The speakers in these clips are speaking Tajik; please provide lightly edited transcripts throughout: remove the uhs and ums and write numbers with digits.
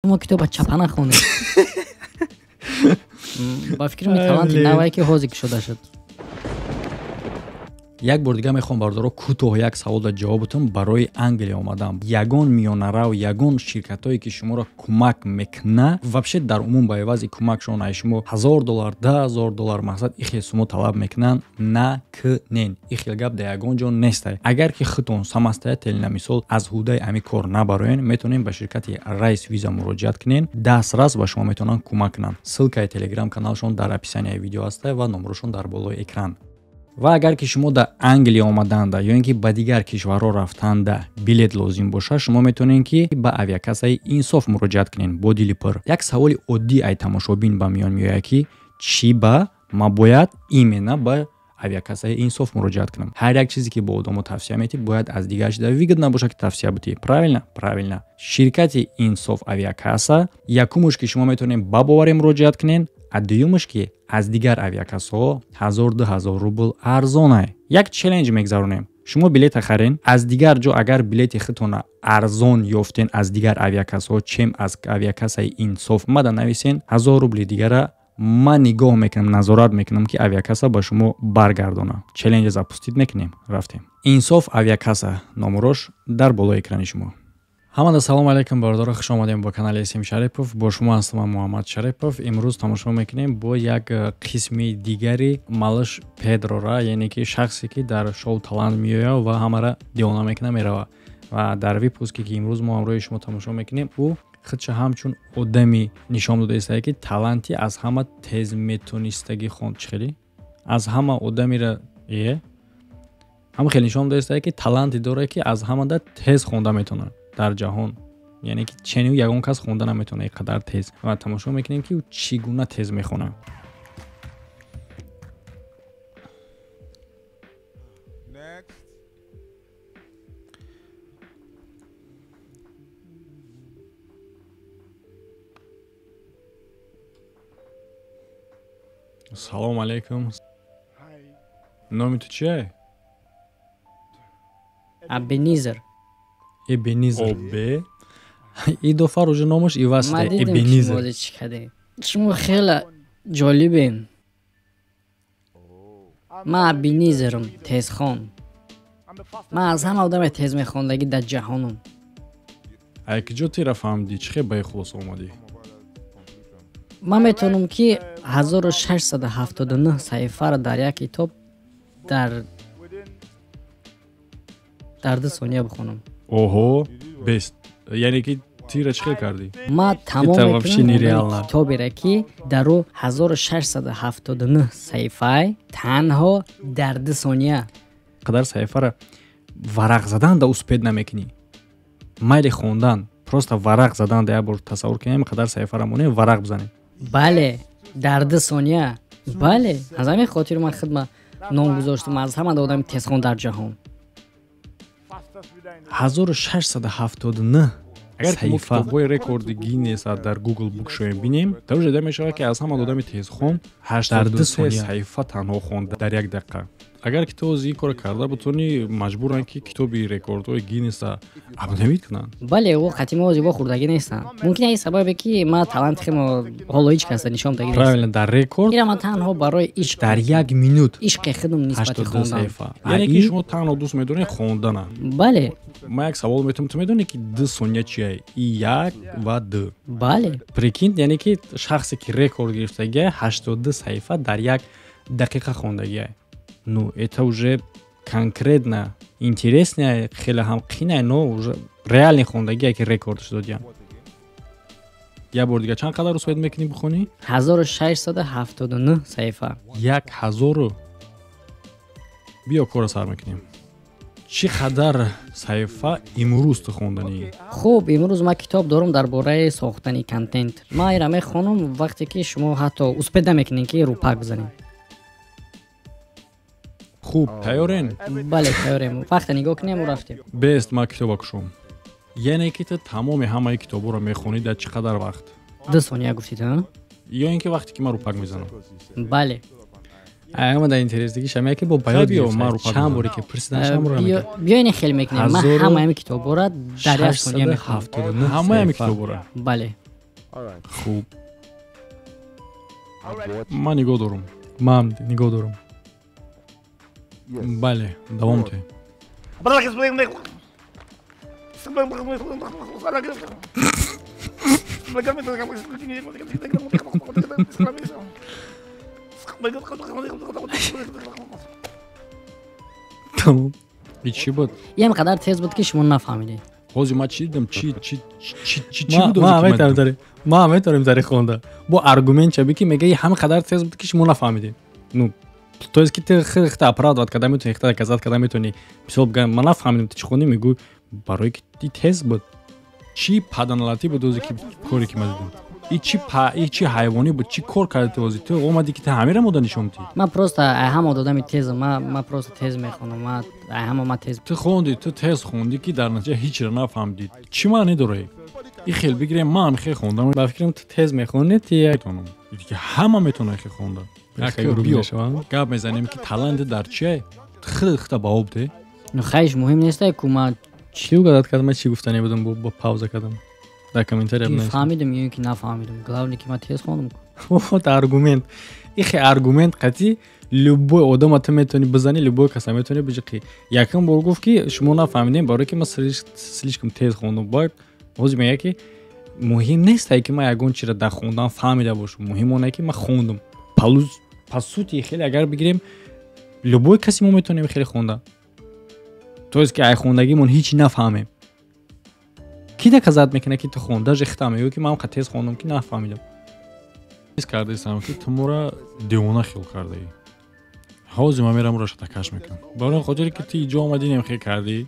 Мо китоба чапана хондем. Ба фикри ми таланти навае ки ҳозир кушода шуд. Як бор дига мехоҳам, бародаро, кӯтоҳ як саволда ҷавоб бутам. Барои Англия омадам, ягон миёнарав, ягон ширкатҳое ки шуморо кӯмак мекуна, вообще дар умум ба ивази кӯмакшон ай шумо 1000 доллар, 10 000 доллар, мақсад ихел сумо талаб мекунанд, накунен. Ихел гап дар ягон ҷо нестай. Агар ки худтон самостоятельно, мисол, аз ҳудаи ами кор набароен, метавонем ба ширкати Райс Виза муроҷиат кунен, дастрас ба шумо метавонанд кӯмак кунанд. Ссылкаи телеграм каналшон дар описанияи видео ҳаста ва номерошон дар болои экран. Ва агар ки шумо дар Англия омаданда ё ин ки ба дигар кишварҳо рафтанда билет лозим бошад, шумо метавонед ки ба авиакассаи Инсоф муроҷиат кунед бо дили пур. Як саволи оддӣ ай тамошобин ба миён меояд, ки чӣ ба ма бояд именно ба авиакассаи Инсоф муроҷиат кунам? Ҳар як чизе ки бо одамо тавсия метӣ, бояд аз дигар чиза выгодно бошад, ки тавсия бутӣ. Правильно? Правильно. Ширкати Инсоф авиакасса, якумуш, ки шумо метавонед ба боварӣ муроҷиат кунед, а дуюмаш, ки аз дигар авиакассаҳо 1000, 2000 рубл арзонай. Як челлендж мегзаронем: шумо билета харен, аз дигар ҷо агар билети худтона арзон ёфтен аз дигар авиакассаҳо, чем аз авиакассаи Инсоф, мада нависен, 1000 рубли дигара ман нигоҳ мекунам, назорат мекунам, ки авиакасса ба шумо баргардона. Челленҷа запустить мекунем. Рафтем. Инсоф авиакасса, номерош дар болои экрани шумо. Ҳамада салому алайкум, бародаро, хуш омадем ба канали Сим Шарипов. Бо шумо ҳастам ман, Муҳаммад Шарипов. Имрӯз тамошо мекунем бо як қисми дигари малыш Педрора, яъне ки шахсе ки дар шоу Талант меояд ва ҳамаро девона мекуна, мерава. Ва дар выпуске ки имрӯз мо ҳамроҳи шумо тамошо мекунем, ӯ худша ҳамчун одами нишон дода ки таланти аз ҳама тез метонистагӣ хонд. Чӣ хеле аз ҳама одамира ҳама хеле нишон додаистае, ки таланте дорад, ки аз ҳамада тез хонда метавонад дар ҷаҳон, яъне ки чени ягон кас хонда наметавонад ин қадар тез. Ва тамошо мекунем, ки ӯ чӣ гуна тез мехонад. Next. Салому алайкум. Hi. Номи ту чие? Абенизер. Эбенизер. Обе и дофар уже номаш иваз Ман шуда. дидем, ки шумо Эбенизер. ҳозир чӣ кардем. Шумо хеле ҷолибем. Ман Абенизерам, тезхон. I'm the fastest. Ман аз ҳама одаме тез мехондагӣ дар ҷаҳонам. Ай киҷо тира фаҳмидӣ? Чӣ хел ба ин хулоса омадӣ? Ман метавонам, ки 1679 саҳифаро дар як китоб Within дар 2 сония бихонам. Оҳо, бест. Яъне ки тира чӣ хел кардӣ? Ман тамом Это вообще мекунам хондани нереально. китоберо, ки дар ӯ 1679 саҳифаи, танҳо дар 2 сония. Қадар саҳифара варақ задан да успеть намекунӣ, майли хондан. Просто варақ задан да як бор тасаввур кунем, қадар саҳифара монем, варақ бизанем. Бале, дар 2 сония, бале. Аз ҳамин хотир ман худма ном гузоштам аз ҳама одами тезхон дар ҷаҳон. Fastest reader in the 1679 Агар ки мо саҳифа. китобҳои рекорди Гиннеса дар Гугл букшоем, бинем, дар уже дида мешавад, ки аз ҳама одами тезхон Дар ду 83 сония. саҳифа танҳо хонд дар як дақиқа. Агар ки ту ин корро карда бутонӣ, маҷбуранд, ки китоби рекордҳои Гиннеса обновить кунанд. Бале, ӯ қатима ози вохӯрдагӣ нестам. Мумкин ин сабабе, ки ман таланти хемо ҳоло ҳеҷ каса нишон дагӣ нест. Правильно, дар рекорд Ира ман танҳо барои ишқ, дар як минут ишқи худам нисбати 82 хондан. саҳифа. Яъне ки А шумо танҳо дӯст медоред хондана? Бале. Ман як савол метавонам: ту медонӣ, ки 2 сония чия? И як ва ду. Бале. Прикинь, яъне ки шахсе ки рекорд гирифтагия, 82 саҳифа дар як дақиқа хондагия. Ну это уже конкретно интересная, хеле ҳам қинай, но уже реальный хондагия, ки рекордш додиям. Як бор дига, чанд қадар успеть мекунӣ бихонӣ? 1679 саҳифа. Як ҳазору. Биё, корро сар мекунем. Чӣ қадар саҳифа имрӯз ту хонданӣ? Хуб, имрӯз ман китоб дорам дар бораи сохтани контент. Ман ира мехонам вақте ки шумо ҳатто успеть намекунед, ки рӯпак бизанед. Хуб, тайёрен? Бале, тайёрем. Вақте нигоҳ кунем, рафтем. Бест, ман китоба кушом. Яъне ки ту тамоми ҳамаи китобҳоро мехонӣ дар чӣ қадар вақт? 2 сония гуфтид, а? Ё ин ки вақте ки ман рӯпак мезанам? Бале. Ама дар интересдигӣ шамая, ки бо баёд Биё, гирифта. ман рӯпак Чанд мезанам. боре ки пурсидан, чанд бора Биё, биё, ини хел мекунем. Ман Ҳазору ҳамаи ҳами китобҳоро дар як сония мехонам. 679 ҳамаи ҳами саҳифа. китобҳоро? Бале. Хуб, ман нигоҳ дорум. Ман нигоҳ дорум. Бале, давом диҳ. Тамом. И чӣ буд? Ям қадар тез буд, ки шумо нафаҳмидед. Ҳозир ман чӣ дидам? Чӣ чӣ чӣ чӣ чӣ буд? Ма метавонем тари хонда. Бо аргумент чаби, ки мега ҳама қадар тез буд, ки шумо нафаҳмидед. Ну, то есть ки ты хта оправдывать када метавонӣ, хта доказать када метавонӣ. Мисол бигӯям, ман нафаҳмидам, ту чӣ хондӣ, мегӯй, барое ки ти тез буд. Чӣ паданалатӣ буд озе, ки коре ки ман дидам? И чӣ и чӣ ҳайвонӣ буд? Чӣ кор карди ту ози? Ту омадӣ, ки ту ҳамира мода нишон дидӣ? Ман просто ҳама одами тезам, ман просто тез мехонам, ман ҳама ман тез. Ту хонди, ту тез хондӣ, ки дар натиҷа ҳичро нафаҳмидӣ. Чӣ маъне дорад? И хел бигирем, ман хел хондам. Ба фикрам, ту тез мехонӣ, ти як метавонам. Ки ҳама метавонад хел хонда. Биё, гап мезанем, ки талант дар чие? Худат худта ба об де. Ну, хайш муҳим нестай, ку ман чӣ угадать кардам, ман чӣ гуфтанӣ будам, бо пауза кардам. Дар комментария бинависед. Фаҳмидам ё ин ки нафаҳмидам, главное, ки ман тез хондам. Вот аргумент. Ихе аргумент қатъи любой одама ту метавонӣ бизанӣ, любой каса метавонӣ биҷиқӣ. Якум бор гуфт, ки шумо нафаҳмидем, барое ки ман слишком тез хондам. Бояд ҳозир мегӯяд, ки муҳим нестай, ки ман ягон чиро дар хондан фаҳмида бошам, муҳим оне, ки ман хондам. По сути, хеле агар бигирем, любой каси мо метавонем хеле хонда. То есть ки ай хондагимон ҳеҷ нафаҳмем. Ки доказать мекунад, ки ту хон? Даже хита мегӯ, ки ман қа тез хондам, ки нафаҳмидам. Ҳис кардаистам, ки ту моро девона хел кардаӣ. Ҳозир ман мерам, ӯро шатакаш мекунам, барои хотире ки ту иҷо омадӣ, немхел кардӣ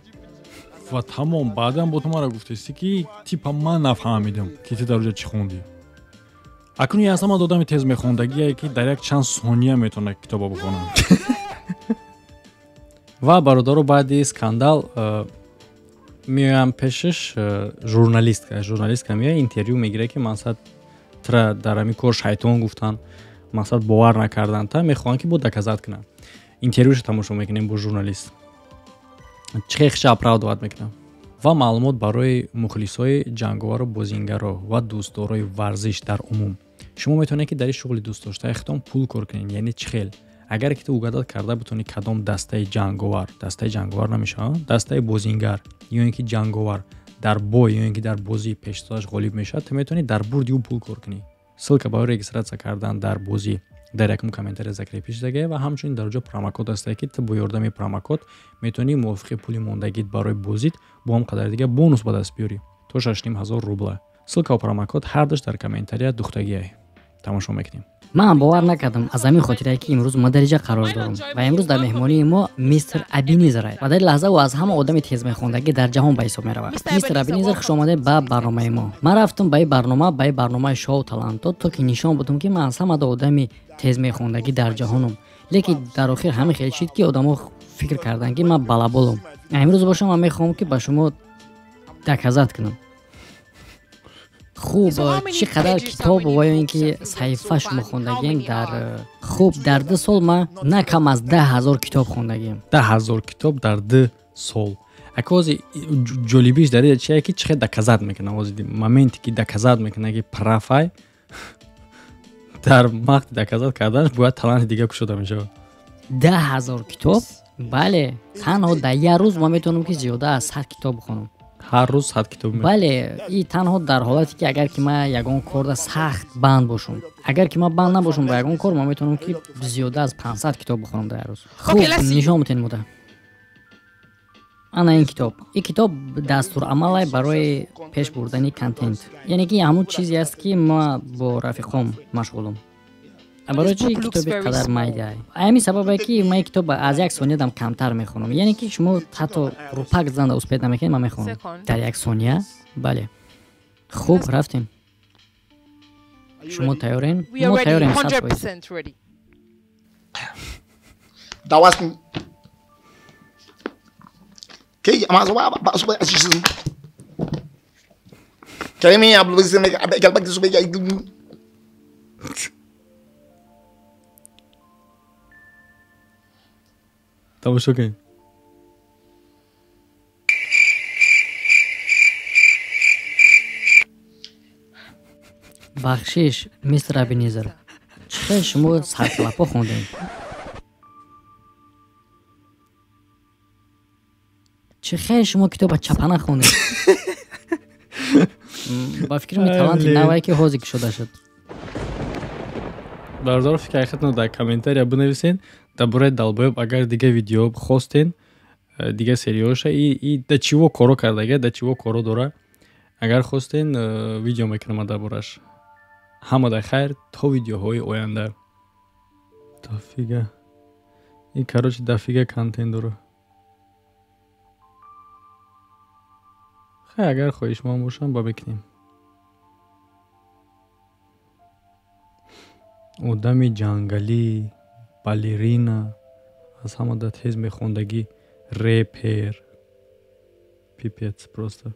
ва тамом. Баъдан бо ту маро гуфтаистӣ, ки типа ман нафаҳмидам, ки ту дар оҷа чӣ хондӣ. Акнун аз ҳама одами тез мехондагие, ки дар як чанд сония метавонад китобо бихонад. Ва бародаро, баъди скандал меоям пешаш журналистка. Журналистка меоя, интервю мегирад, ки мақсад тра дар ҳамин кор шайтон гуфтанд, мақсад бовар накарданд, та мехоҳанд, ки бо доказать кунанд. Интервюшо тамошо мекунем бо журналист, чӣ хеша оправдывать мекунам. Ва маълумот барои мухлисои ҷанговару бозингаро ва дӯстдорои варзиш дар умум: шумо метавонед, ки дар ин шуғли дӯстдоштаи худтон пул кор кунед. Яъне чӣ хел? Агар ки ту угадать карда битонӣ, кадом дастаи ҷанговар, дастаи ҷанговар намешавад, дастаи бозингар ё ин ки ҷанговар дар бой ё ин ки дар бозии пештозаш ғолиб мешавад, ту метавонӣ дар бурди ӯ пул кор кунӣ. Ссылка барои регистрация кардан дар бозӣ дар якум комментария закрепить шудагия ва ҳамчунин дар ҷо промокод ҳастае, ки ту бо ёрдами промокод метавонӣ мувофиқи пули мондагит барои бозит бо ҳам қадари дига бонус ба даст биёрӣ, то 6500 рубла. Ссылка ва промокод ҳардуш дар комментария духтагиай. Тамошо мекунем. Ман бовар накардам, аз ҳамин хотире, ки имрӯз мо дар инҷа қарор дорам ва имрӯз дар меҳмонии мо мистер Абинизер ва дар лаҳза ӯ аз ҳама одами тезмехондагӣ дар ҷаҳон ба ҳисоб меравад. Мистер Абинизер, хуш омадед ба барномаи мо. Ман рафтам ба ин барнома, ба ин барномаи шоу таланто, то ки нишон будам, ки ман аз ҳама одами тезмехондагӣ дар ҷаҳонам, лекин дар охир ҳамин хел шид, ки одамо фикр карданд, ки ман балаболам. Имрӯз бошам, ман мехоҳам, ки ба шумо доказать кунам. Хуб, чӣ қадар китоб ва ё ин ки саҳифа шумо хондагием? Дар хуб, дар 2 сол ман на кам аз 10 000 китоб хондагием. 10 000 китоб дар 2 сол. Ака, ҳозир ҷолибиш дар ин чие, ки чӣ хел доказать мекунам. Ҳозир моменте, ки доказать мекунад, ки прав ай, дар вақти доказать карданаш бояд таланти дига кушода мешавад. 10 000 китоб, бале. Танҳо дар як рӯз ман метавонам, ки зиёда аз 100 китоб бихонам. Ҳар рӯз 100 китоб? Бале, и танҳо дар ҳолате, ки агар ки ман ягон корда сахт банд бошам. Агар ки ман банд набошам ба ягон кор, ман метавонам, ки зиёда аз 500 китоб бихонам дар як рӯз. Хуб, нишон метен муда. Ана ин китоб. Ин китоб дастурамалай барои пеш бурдани контент, яъне ки ҳамун чизе аст, ки ма бо рафиқом машғулам. Барои чи китоби қадар майда? Ҳамин сабабе, ки ман ин китоб аз як сониядам камтар мехонам, яъне ки шумо ҳатто рӯпак занда успеть намекунед, ман мехонам дар як сония. Бале, хуб, рафтем. Шумо тайёрен? Мо тайёрем, 100%. That was Okay, I'm also Can me Тамошо кунед. Бахшиш, мистер Абенизер, чӣ хел шумо саркалапо хондем? Чӣ хел шумо китоба чапана хондем? Ба фикрам, таланти навае, ки ҳозир кушода шуд. Бародаро, фикр хатно дар комментария бинависен дар бораи долбоёб. Агар дига видео хостен, дига сериёша и да чиво коро кардага, да чиво коро дора, агар хостен, видео мекунам дар бораш. Ҳамада хайр, то видеоҳои оянда. Дофига и, короче, дофига контент дора. Хай, агар хоҳишманд бошам, ба мекунем. Одами ҷангалӣ, балерина, аз ҳамада тез мехондагӣ, репер, пипец просто.